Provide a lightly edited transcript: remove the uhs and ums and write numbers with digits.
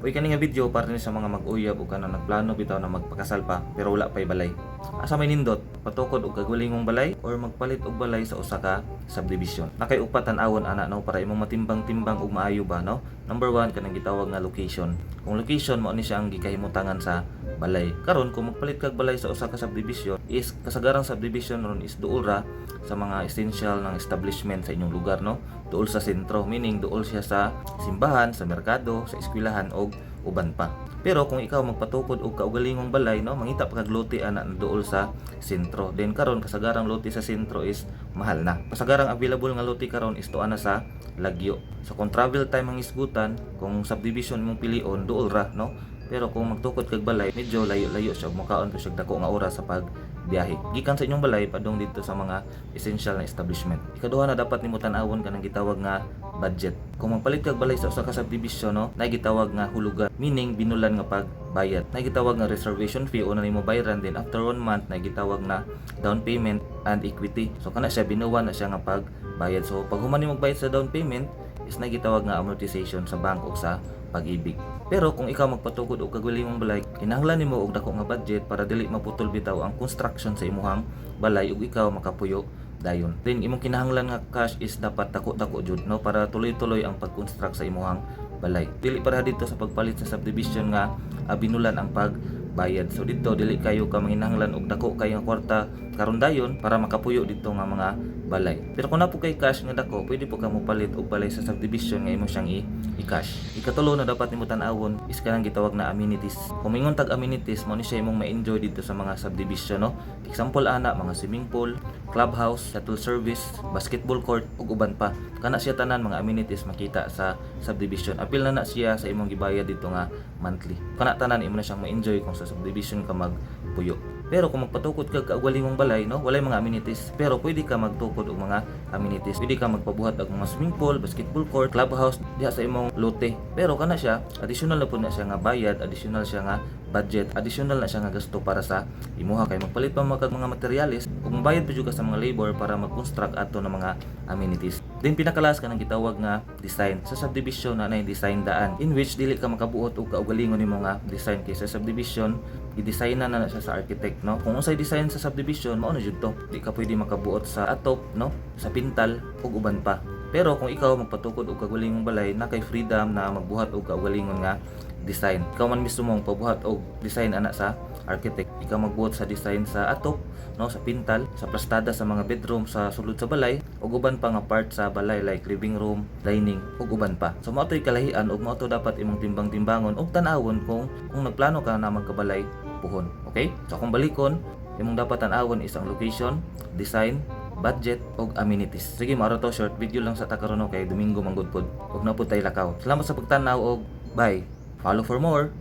Uy, kani nga video para ni sa mga mag-uyab o kanang nagplano bitaw na magpakasal pa pero wala pay balay. Asa may nindot? Patukod og kaugalingong balay or magpalit og balay sa usa ka subdivision? Naa kay upat tan-awon ana, no, para imong matimbang-timbang og maayo ba, no? Number 1, kanang gitawag nga location. Kung location, mao ni siya ang gikahimutangan sa balay. Karon, kung magpalit kag balay sa usa ka subdivision is kasagarang subdivision ron is duol ra sa mga essential ng establishment sa inyong lugar, no? Duol sa sentro, meaning duol siya sa simbahan, sa merkado, sa eskwelahan og uban pa. Pero kung ikaw magpatukod og kaugalingong balay, no, mangita pa kag lote ana na duol sa sentro. Then karon, kasagarang lote sa sentro is mahal na. Kasagarang available nga lote karon is tuwa na sa lagyo. So kung travel time ang isgutan, kung subdivision imong pilion, duol ra, no? Pero kung magtukod kag balay, medyo layo-layo siya ug mukaon pa siya dako nga oras sa pagbiyahe gikan sa inyong balay padung didto sa mga essential na establishment. Ikaduha na dapat nimo tan-awon, kanang gitawag nga budget. Kung magpalit kag balay sa usa ka subdivision, no, na gitawag nga hulugan, meaning binulan nga pagbayad. Na gitawag nga reservation fee, una nimo bayaran, then after one month na gitawag na down payment and equity. So kana siya, binuwan na siya nga pagbayad. So pag human nimo magbayad sa down payment is na gitawag nga amortization sa bank o sa Pag-IBIG. Pero kung ikaw magpatukod og kaugalingong balay, kinahanglan nimo og dako nga budget para dili maputol bitaw ang construction sa imuhang balay ug ikaw makapuyo dayon. Then imong kinahanglan nga cash is dapat dako-dako jud, no, para tuloy-tuloy ang pag-construct sa imuhang balay. Dili para didto sa pagpalit sa subdivision nga binulan ang pagbayad. So didto dili kayo ka manginahanglan og dako kayo nga kwarta karon dayon para makapuyo didto nga mga balay. Pero kung naa po kay cash nga dako, pwede po ka mopalit og balay sa subdivision nga imo siyang i-cash. Ikatulo na dapat nimo tan-awon is kanang gitawag na amenities. Kung mingon tag amenities, mao ni siya imong ma-enjoy didto sa mga subdivision, no. Example ana, mga swimming pool, clubhouse, shuttle service, basketball court ug uban pa. Kana siya tanan mga amenities makita sa subdivision. Apil na na siya sa imong gibayad didto nga monthly. Kana tanan imo na siyang ma-enjoy kung sa subdivision ka magpuyo. Pero kung magpatukod ka kaugalingong balay, no, walay mga amenities. Pero pwede ka magtukod og mga amenities. Pwede ka magpabuhat og mga swimming pool, basketball court, clubhouse diha sa imong lote. Pero kana siya, additional na pud na siya nga bayad, additional siya nga budget, additional na siya nga gasto para sa imuha kay magpalit pa kag mga materyales ug mabayad pa jud ka sa mga labor para mag-construct ato ng mga amenities. Then pinaka-last, kanang gitawag nga design. Sa subdivision na nay design daan in which dili ka makabuot og kaugalingon nimo nga design kay sa subdivision gi-design na na siya sa architect, no. Kung unsay design sa subdivision, mao na jud to. Di ka pwede makabuot sa atop, no, sa pintal ug uban pa. Pero kung ikaw magpatukod og kaugalingong balay, naa kay freedom na magbuhat og kaugalingon nga design. Ikaw man mismo mong pabuhat og design ana sa architect. Ikaw magbuhat sa design sa atop, no, sa pintal, sa plastada sa mga bedroom sa sulod sa balay ug uban pa nga part sa balay like living room, dining ug uban pa. So mao to'y kalahian ug mao to dapat imong timbang-timbangon ug tan-awon kung nagplano ka na magkabalay puhon. Okay? So kung balikon, imong dapat tan-awon is ang location, design, budget ug amenities. Sige, mao to, short video lang sa ta karon, no, kay Domingo man gud pod. Ug naa pud tay lakaw. Salamat sa pagtan-aw og bye. Follow for more.